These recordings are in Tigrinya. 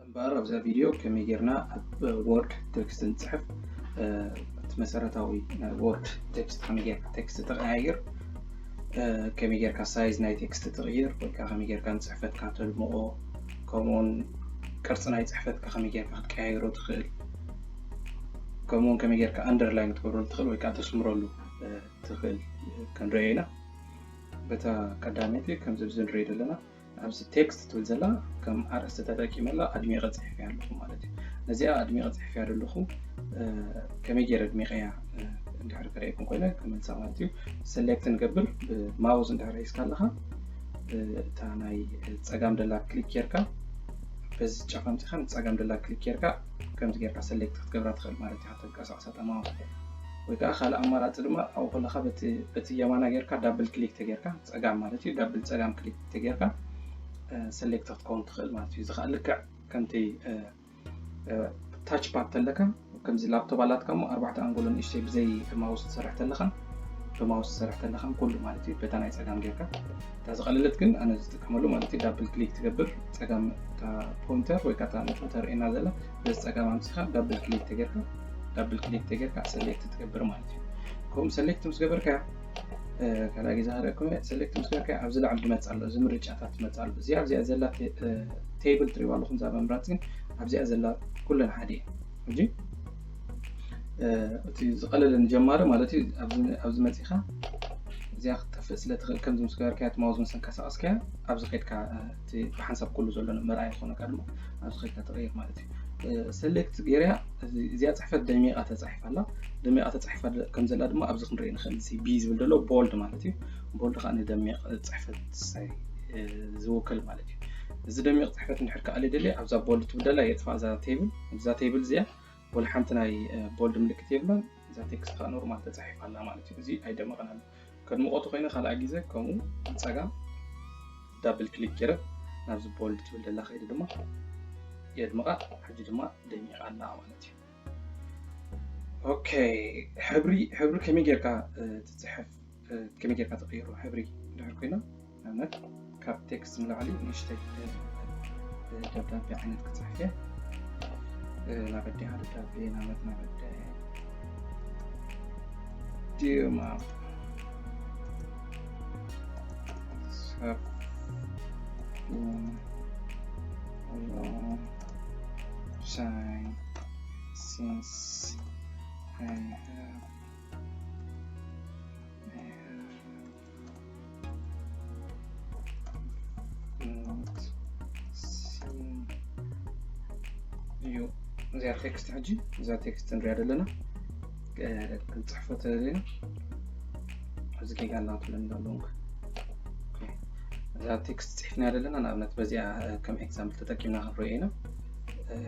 እምበኣር ኣብዛ ቪድዮ ከመይ ጌርና ኣብ ወርድ ቴክስት ንፅሕፍ፣ እቲ መሰረታዊ ናይ ወርድ ቴክስት ከመይ ጌርካ ቴክስት ተቀያይር፣ ከመይ ጌርካ ሳይዝ ናይ ቴክስት ትቕይር፣ ወይ ከዓ ከመይ ጌርካ ንፅሕፈትካ ተድምቆ፣ ከምኡውን ቅርፂ ናይ ፅሕፈትካ ከመይ ጌርካ ክትቀያይሮ ትኽእል፣ ከምኡውን ከመይ ጌርካ ኣንደርላይን ክትገብረሉ ትኽእል ወይ ከዓ ተስምረሉ ትኽእል ክንሪኦ ኢና። በታ ቀዳመይቲ ከምዚ ኣብዚ ንሪኦ ዘለና ኣብዚ ቴክስት ትብል ዘላ ከም ኣርእስቲ ተጠቂመላ ኣድሚቐ ፅሒፈያ ኣለኹ ማለት እዩ። ነዚኣ ኣድሚቐ ፅሒፈያ ዘለኹ ከመይ ገይረ ኣድሚቐያ እንድሕር ክርእየኩም ኮይነ ክመልሳ ማለት እዩ። ሰሌክት ንገብር ብማውስ እንድሕር ሒዝካ ኣለኻ እታ ናይ ፀጋም ደላ ክሊክ ጌርካ በዚ ጫፍ ኣምፂኻ ንፀጋም ደላ ክሊክ ጌርካ ከምዚ ጌርካ ሰሌክት ክትገብራ ትኽእል ማለት እዩ። ተንቀሳቕሳ ጠማማ ወይ ከዓ ካልእ ኣማራፂ ድማ ኣብኡ ከለኻ በቲ የማና ጌርካ ዳብል ክሊክ ተጌርካ ፀጋም ማለት እዩ ዳብል ፀጋም ክሊክ ተጌርካ ሰሌክት ክትከውን ትኽእል ማለት እዩ። እዚ ከዓ ልክዕ ከምቲ ታች ፓድ ተለካ ከምዚ ላፕቶፕ ኣላትካ እሞ ኣርባዕተ ኣንጎሎ ንእሽተይ ብዘይ ማውስ ትሰርሕ ተለኻን ብማውስ ትሰርሕ ተለኻን ኩሉ ማለት እዩ በታ ናይ ፀጋም ጌርካ እታ ዝቐለለት ግን ኣነ ዝጥቀመሉ ማለት እዩ ዳብል ክሊክ ትገብር ፀጋም እታ ፖይንተር ወይ ከዓ እታ ነጥቢ ተርእየና ዘላ በዚ ፀጋም ኣምሲኻ ዳብል ክሊክ ተጌርካ ዳብል ክሊክ ተጌርካ ሰሌክት ትገብር ማለት እዩ። ከምኡ ሰሌክት ምስ ገበርካያ ካልኣ ግዜ ክረኩም ሰሌክት ምስ ገበርካያ ኣብዚ ላዕሊ ትመፅእ ኣሎ እዚ ምርጫታት ትመፅእ ኣሎ እዚኣ ኣብዚኣ ዘላ ቴብል ትሪባ ኣለኹም እዛ ምምራፅ ግን ኣብዚኣ ዘላ ኩለን ሓደ እየ ሕጂ እቲ ዝቐለለ ንጀማሪ ማለት እዩ ኣብዚ መፂኻ እዚኣ ክትጠፍእ ስለ ትኽእል ከምዚ ምስ ገበርካያ እቲ ማውዝ ምስ ኣንቀሳቐስካያ ኣብዚ ከድካ እቲ ብሓንሳብ ኩሉ ዘሎ ምርኣይ ዝኾነካ ድማ ኣብዚ ከድካ ትቕይር ማለት እዩ። ሰሌክት ገይረያ እዚኣ ፅሕፈት ደሚቓ ተፃሒፋ ኣላ ደሚቓ ተፃሒፋ ከም ዘላ ድማ ኣብዚ ክንርኢ ንኽእል እዚ ቢ ዝብል ዘሎ ቦልድ ማለት እዩ። ቦልድ ከዓ ንደሚቕ ፅሕፈት ዝውክል ማለት እዩ። እዚ ደሚቕ ፅሕፈት እንድሕር ከኣለ ደልየ ኣብዛ ቦልድ ትብል ደላ የጥፋ እዛ ቴብል እዛ ቴብል እዚኣ ወላ ሓንቲ ናይ ቦልድ ምልክት የብላን። እዛ ቴክስት ከዓ ኖርማል ተፃሒፋ ኣላ ማለት እዩ። እዚ ኣይደመቐናን ከድምቆ ተኮይነ ካልኣ ግዜ ከምኡ ብፀጋም ዳብል ክሊክ ገይረ ናብዚ ቦልድ ትብል ደላ ከይደ ድማ የድምቃ ሕጂ ድማ ደሚቃ ኣላ ማለት እዩ። ኦኬ ሕብሪ ሕብሪ ከመይ ጌርካ ትፅሕፍ ከመይ ጌርካ ትቕይሮ ሕብሪ እንድሕር ኮይና ንኣብነት ካብ ቴክስት ንላዕሊ ንእሽተይ ደብዳቤ ዓይነት ክፅሕፍ እየ ናበዲኻ ደብዳቤ ናበት ናበደ ዲማ ሳብ long time since I have, I have not seen you. እዚኣ ቴክስት ሕጂ እዛ ቴክስት ንሪያ ዘለና ክንፅሕፎ ተደለና ኣብዚ ጌጋ እናትብለኒ ኣለዉ እዛ ቴክስት ፅሒፍና ዘለና ንኣብነት በዚኣ ከም ኤግዛምፕል ተጠቂምና ክንሪኦ ኢና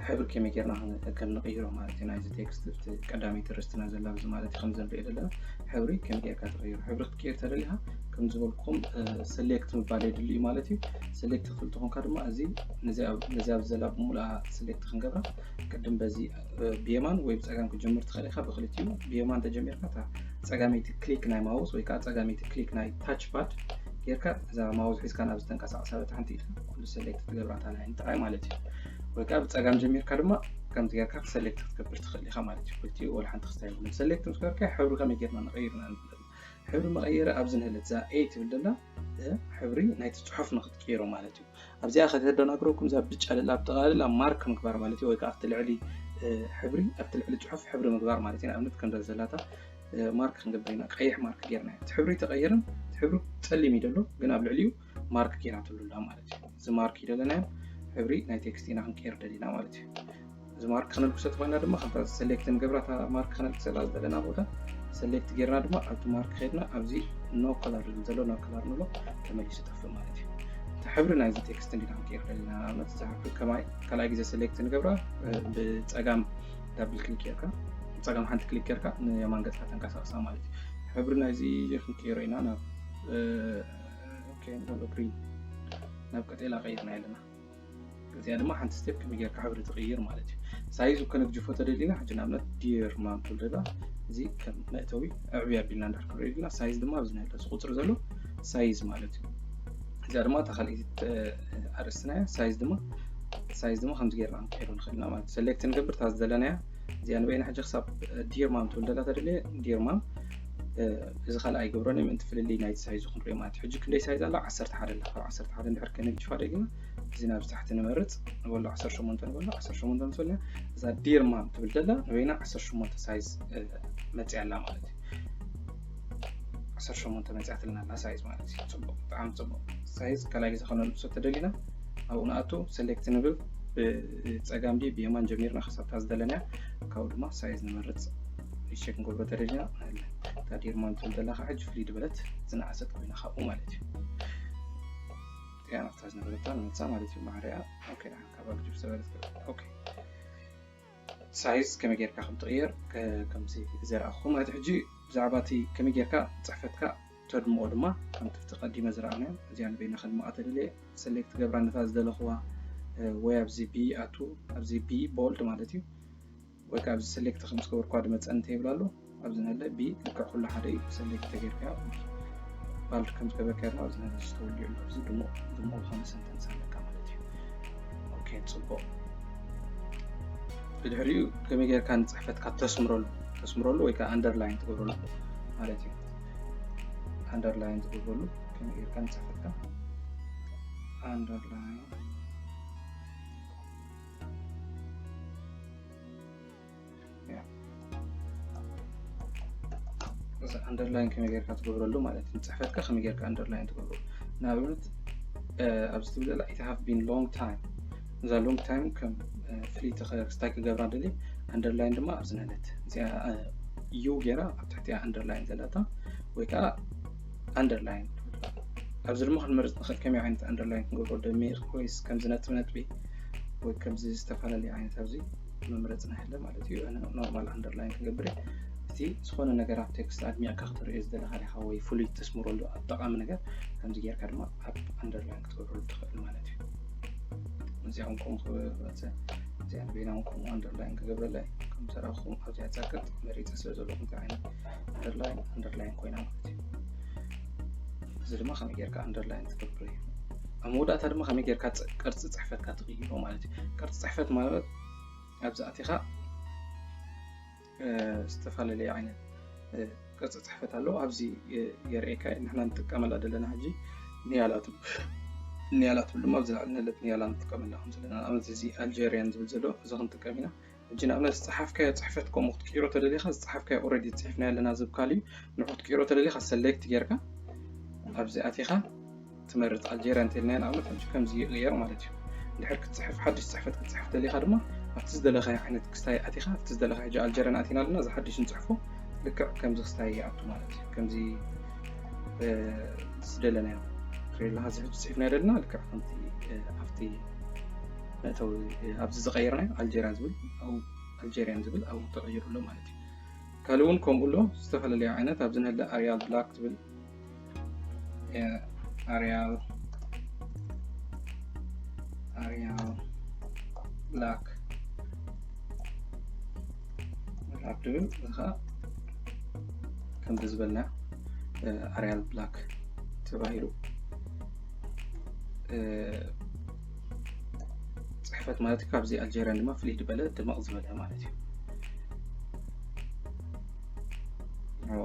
ሕብሪ ከመይ ጌርና ከም ንቕይሮ ማለት እዩ ናይዚ ቴክስት ቀዳመይቲ ርእስትና ዘላ ብዚ ማለት ከም ዘንሪኦ ዘለና ሕብሪ ከመይ ጌርካ ትቕይሮ ሕብሪ ክትቅይር ተደሊኻ ከም ዝበልኩም ሰሌክት ምባል የድሊ እዩ ማለት እዩ ሰሌክት ክትብል ተኾንካ ድማ እዚ ነዚ ኣብዚ ዘላ ብሙሉኣ ሰሌክት ክንገብራ ቅድም በዚ ብየማን ወይ ብፀጋም ክጀምር ትኽእል ኢኻ ብክልቲኡ ብየማን ተጀሚርካ እታ ፀጋመይቲ ክሊክ ናይ ማውስ ወይ ከዓ ፀጋመይቲ ክሊክ ናይ ታች ፓድ ጌርካ እዛ ማውዝ ሒዝካ ናብ ዝተንቀሳቀሳ በታ ሓንቲ ኢድካ ኩሉ ሰሌክት ትገብራ እታ ላይን ጥራይ ማለት እዩ። ወይ ከዓ ብፀጋም ጀሚርካ ድማ ከምዚ ጌርካ ሰሌክት ክትገብር ትኽእል ኢኻ ማለት እዩ። ክልቲኡ ወላ ሓንቲ ክስታይ የብሉን። ሰሌክት ምስ ገበርካ ሕብሪ ከመይ ጌርና ንቐይር ኢና ንብል ዘለና። ሕብሪ መቐየሪ ኣብዚ ንህለት እዛ ኤ ትብል ዘላ ሕብሪ ናይቲ ፅሑፍ ንክትቅይሮ ማለት እዩ። ኣብዚኣ ከተደናግረኩም እዛ ብጫ ዘላ ኣብ ጥቓ ዘላ ማርክ ምግባር ማለት እዩ። ወይ ከዓ ኣብቲ ልዕሊ ሕብሪ ኣብቲ ልዕሊ ፅሑፍ ሕብሪ ምግባር ማለት እዩ። ንኣብነት ከም ዘላታ ማርክ ክንገብር ኢና ቀይሕ ማርክ ጌርና እቲ ሕብሪ ተቐይርን እቲ ሕብሪ ፀሊም እዩ ዘሎ ግን ኣብ ልዕሊኡ ማርክ ጌራትሉ ኣላ ማለት እዩ እዚ ማርክ እዩ ደለናዮ ሕብሪ ናይ ቴክስት ኢና ክንቀይር ደሊና ማለት እዩ እዚ ማርክ ክነልግሶ ተኾይና ድማ ከምታ ሰሌክት ንገብራ እታ ማርክ ክነልግሰላ ዝደለና ቦታ ሰሌክት ጌርና ድማ ኣብቲ ማርክ ከድና ኣብዚ ኖ ከለር ዝብል ዘሎ ኖ ከለር ንብሎ ተመሊሱ ጠፍእ ማለት እዩ እቲ ሕብሪ ናይዚ ቴክስት እንዲና ክንቀይር ደሊና ንኣብነት እዚ ሕብሪ ከማይ ካልኣይ ግዜ ሰሌክት ንገብራ ብፀጋም ዳብል ክሊክ ጌርካ ፀጋም ሓንቲ ክሊክ ጌርካ ንየማን ገፅካ ተንቀሳቕሳ ማለት እዩ። ሕብሪ ናይዚ ክንቅይሮ ኢና ናብ ግሪን ናብ ቀጤላ ቀይርና ኣለና። እዚኣ ድማ ሓንቲ ስቴፕ ከመይ ጌርካ ሕብሪ ትቕይር ማለት እዩ። ሳይዙ ከነግጅፎ ተደሊና ሕጂ ንኣብነት ዲር ማም ትብል ደላ እዚ ከም መእተዊ ኣዕብያ ኣቢልና እንድሕር ክንሪኦ ዲና ሳይዝ ድማ ኣብዚ ናይ እዚ ቁፅሪ ዘሎ ሳይዝ ማለት እዩ። እዚኣ ድማ እታ ካልኣይቲ ኣርእስትና እያ። ሳይዝ ድማ ሳይዝ ድማ ከምዚ ጌርና ክንቀይሮ ንኽእል ኢና ማለት እዩ። ሰሌክት ንገብር እታ ዝደለናያ እዚኣ ንበይና ሕጂ ክሳብ ዲር ማም ትብል ዘላ ተደልየ ዲር ማም እዚ ካልኣይ ይገብሮ ናይ ምእንቲ ፍልልይ ናይቲ ሳይዝ ክንሪኦ ማለት እዩ። ሕጂ ክንደይ ሳይዝ ኣላ? ዓሰርተ ሓደ ኣላ። ካብ ዓሰርተ ሓደ እንድሕር ከነግጅፋ ደጊና እዚ ናብ ታሕቲ ንመርጽ ንበሎ ዓሰርተ ሸሞንተ ንበሎ ዓሰርተ ሸሞንተ ንበሎ እዛ ዲር ማም ትብል ዘላ ንበይና ዓሰርተ ሸሞንተ ሳይዝ መጽያ ኣላ ማለት እዩ። ዓሰርተ ሸሞንተ መጽያትልና ኣላ ሳይዝ ማለት እዩ። ጽቡቕ፣ ብጣዕሚ ጽቡቕ። ሳይዝ ካልኣይ ግዜ ከነልብሶ ተደሊና ኣብኡ ንኣቱ ሰሌክት ንብል ብጸጋም ድዩ ብየማን ጀሚርና ክሳብታ ዝደለናያ ካብኡ ድማ ሳይዝ ንመርጽ ሪሸክ ንገብሮ ተደሊና እታ ዲርማን ትብል ዘላ ከዓ ሕጂ ፍልይ ዝበለት ዝነኣሰት ኮይና ካብኡ ማለት እዩ። እዚኣ ናብታ ዝነበረታ ንመልሳ ማለት እዩ። ማዕሪያ ኦኬ፣ ካብ ኣግጅብ ዝበለት ኦኬ። ሳይዝ ከመይ ጌርካ ከም ትቕየር ከምዚ ዘርኣኹ ማለት ሕጂ ብዛዕባ እቲ ከመይ ጌርካ ጽሕፈትካ ተድምኦ ድማ ከምቲ ቀዲመ ዝረኣናዮ እዚኣ ንበይና ከድምቓ ተደልየ ሰሌክት ገብራ ነታ ዝደለኽዋ ወይ ኣብዚ ቢ ኣቱ ኣብዚ ቢ ቦልድ ማለት እዩ ወይ ከዓ ኣብዚ ሰሌክት ከም ዝገበርኳ ድመፀ እንተ ይብል ኣሎ ኣብዚ ንለ ቢ ልክዕ ኩሉ ሓደ እዩ ሰሌክት ተጌርካ ባልድ ከም ዝገበርካ ድማ ኣብዚ ንለ ዝተወልዩ ኣሎ እዚ ድሞ ድሞ ዝኾነ ሰንተንስ ኣለካ ማለት እዩ። ኦኬ ጽቡቕ። ብድሕሪኡ ከመይ ጌርካ ንፅሕፈትካ ተስምረሉ ተስምረሉ ወይ ከዓ ኣንደርላይን ትገብረሉ ማለት እዩ። ኣንደርላይን ትገብረሉ ከመይ ጌርካ ንፅሕፈትካ ኣንደርላይን ኣንደርላይን ከመይ ጌርካ ትገብረሉ ማለት እዩ። ንፅሕፈትካ ከመይ ጌርካ ኣንደርላይን ትገብረሉ ንኣብነት ኣብዚ ትብል ዘላ it have been long time እዛ ሎንግ ታይም ከም ፍልይቲ ክስታይ ክገብራ ደሊ ኣንደርላይን ድማ ኣብዚ ነለት እዚኣ ዩ ጌራ ኣብ ትሕቲያ ኣንደርላይን ዘለታ ወይ ከዓ ኣንደርላይን ኣብዚ ድማ ክንመርፅ ንኽእል ከመይ ዓይነት ኣንደርላይን ክንገብሮ ደሚቕ ወይስ ከምዚ ነጥቢ ነጥቢ ወይ ከምዚ ዝተፈላለዩ ዓይነት ኣብዚ መምረፂ ናይለ ማለት እዩ። ኖርማል ኣንደርላይን ክገብር እቲ ዝኾነ ነገር ኣብ ቴክስት ኣድሚቕካ ክትርእዮ ዝደለኻ ዲኻ ወይ ፍሉይ ተስምረሉ ኣብ ጠቓሚ ነገር ከምዚ ጌርካ ድማ ኣብ ኣንደርላይን ክትገብረሉ ትኽእል ማለት እዩ። እዚኣ እውን ከምኡ ክመፀ እዚኣ ንበይና እውን ከምኡ ኣንደርላይን ክገብረላ ከም ዘረኹም ኣብዚኣ ጸቅጥ መሪፀ ስለ ዘለኹ እንታይ ዓይነት ኣንደርላይን ኣንደርላይን ኮይና ማለት እዩ። እዚ ድማ ከመይ ጌርካ ኣንደርላይን ትገብር እዩ። ኣብ መወዳእታ ድማ ከመይ ጌርካ ቅርፂ ፅሕፈትካ ትቕይሮ ማለት እዩ። ቅርፂ ፅሕፈት ማለት ኣብዚ ኣቲኻ ዝተፈላለዩ ዓይነት ቅርፂ ፅሕፈት ኣለዉ ኣብዚ የርእየካ ንሕና ንጥቀመላ ዘለና ሕጂ ኒያላ ትብል ኒያላ ትብል ድማ ኣብዚ ላዕሊ ነለት ኒያላ ንጥቀመላ ከም ዘለና ንኣብነት እዚ ኣልጀርያን ዝብል ዘሎ እዚ ክንጥቀም ኢና ሕጂ ንኣብነት ዝፀሓፍካዮ ፅሕፈት ከምኡ ክትቅይሮ ተደሊኻ ዝፀሓፍካዮ ኦረዲ ፅሒፍና ኣለና ዝብካል እዩ ንዑ ክትቅይሮ ተደሊኻ ሰሌክት ጌርካ ኣብዚ ኣቲኻ ትመርፅ ኣልጀርያ እንተልና ንኣብነት ሕጂ ከምዚ ይቕየር ማለት እዩ። እንድሕር ክትፅሕፍ ሓድሽ ፅሕፈት ክትፅሕፍ ደሊኻ ድማ ኣብቲ ዝደለኻዮ ዓይነት ክስታይ ኣቲኻ ኣብቲ ዝደለኻ ሕጂ ኣልጀርያ ኣቲና ኣለና እዚ ሓድሽ ንፅሕፎ ልክዕ ከምዚ ክስታይ ይኣቱ ማለት እዩ። ከምዚ ዝደለናዮ ትሪኢ ኣለኻ እዚ ሕጂ ፅሒፍናዮ ዘለና ልክዕ ከምቲ ኣብቲ መእተዊ ኣብዚ ዝቐየርናዮ ኣልጀርያ ዝብል ኣብኡ ኣልጀርያን ዝብል ኣብኡ ተቐይሩ ኣሎ ማለት እዩ። ካልእ እውን ከምኡ ኣሎ ዝተፈላለዩ ዓይነት ኣብዚ ንህለ ኣሪያል ብላክ ዝብል ኣሪያል ኣሪያል ብላክ ብላክ ዝብል እዚ ከዓ ከምዚ ዝበልና ኣሪያል ብላክ ተባሂሉ ፅሕፈት ማለት እዩ። ካብዚ ኣልጀርያን ድማ ፍልይ ዝበለ ድምቕ ዝበለ ማለት እዩ።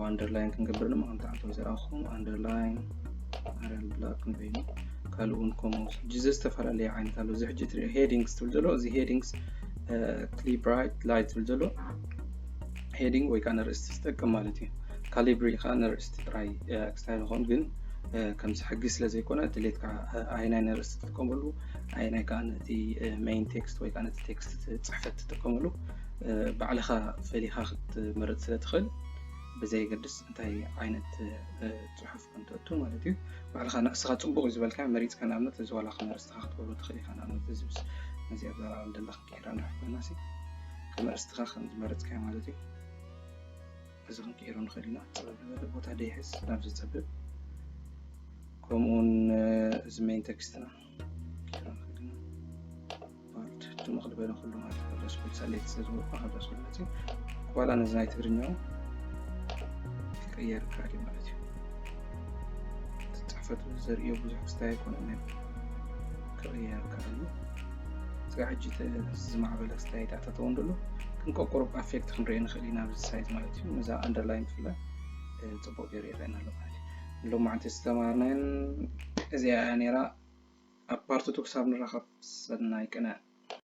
ኣንደርላይን ክንገብር ድማ ከምቲ ዓንቶም ዘረኣኹም ኣንደርላይን ኣሪያል ብላክ ንበይኑ ካልእ እውን ከምኡ ሕጂ እዚ ዝተፈላለየ ዓይነት ኣሎ። እዚ ሕጂ ትሪኦ ሄዲንግስ ትብል ዘሎ እዚ ሄዲንግስ ክሊብራይት ላይት ትብል ዘሎ ሄዲንግ ወይ ከዓ ንርእስቲ ዝጠቅም ማለት እዩ። ካሊብሪ ከዓ ንርእስቲ ጥራይ ክስታይ ዝኾን ግን ከምዚ ሕጊ ስለ ዘይኮነ ድሌትካ ኣይናይ ንርእስቲ ትጥቀመሉ ኣይናይ ከዓ ነቲ ሜይን ቴክስት ወይ ከዓ ነቲ ቴክስት ጽሕፈት ትጥቀመሉ ባዕልኻ ፈሊኻ ክትመርጽ ስለ ትኽእል ብዘየገድስ እንታይ ዓይነት ጽሑፍ ከም ተእቱ ማለት እዩ። ባዕልኻ ንስኻ ጽቡቕ እዩ ዝበልካ መሪጽካ ንኣብነት እዚ ዋላ ክነርስትኻ ክትገብሮ ትኽእል ኢኻ። ንኣብነት እዚ ምስ ነዚ ኣብ ዘረባ ደላ ክንቀይራ ንሕኮይና ሲ ክነርስትኻ ከም ዝመረጽካዮ ማለት እዩ። እዚ ክንቀይሮ ንኽእል ኢና። ጽብብ ዝበለ ቦታ ደይሕዝ ናብ ዝጸብብ ከምኡውን እዚ ሜን ቴክስትና ክንቀይሮ ንኽእል ኢና። ባልድ ድምቕ ዝበለ ኩሉ ማለት ካብ ዳስኩል ሰሌክት ስለ ዝገበርኩ ካብ ዳስኩል መፅእ ዋላ ነዚ ናይ ትግርኛው ክቅየር ይከኣል እዩ ማለት እዩ። እቲ ፅሕፈቱ ዘርእዮ ብዙሕ ክስታይ ኣይኮነን ክቅየር ይከኣል እዩ። ስጋ ሕጂ ዝማዕበለ ስታይል ኣታተወ እንድሎ ክንቆቁሩብ ኣፌክት ክንርኢ ንኽእል ኢና ኣብዚ ሳይት ማለት እዩ። ነዛ ኣንደርላይን ብፍላይ ጽቡቕ ገይሩ ይረአና ኣሎ ማለት እዩ። ሎማዓንቲ ዝተማሃርናየን እዚኣ እያ ነይራ። ኣብ ፓርት ቱ ክሳብ ንራኸብ ሰናይ ቅነ።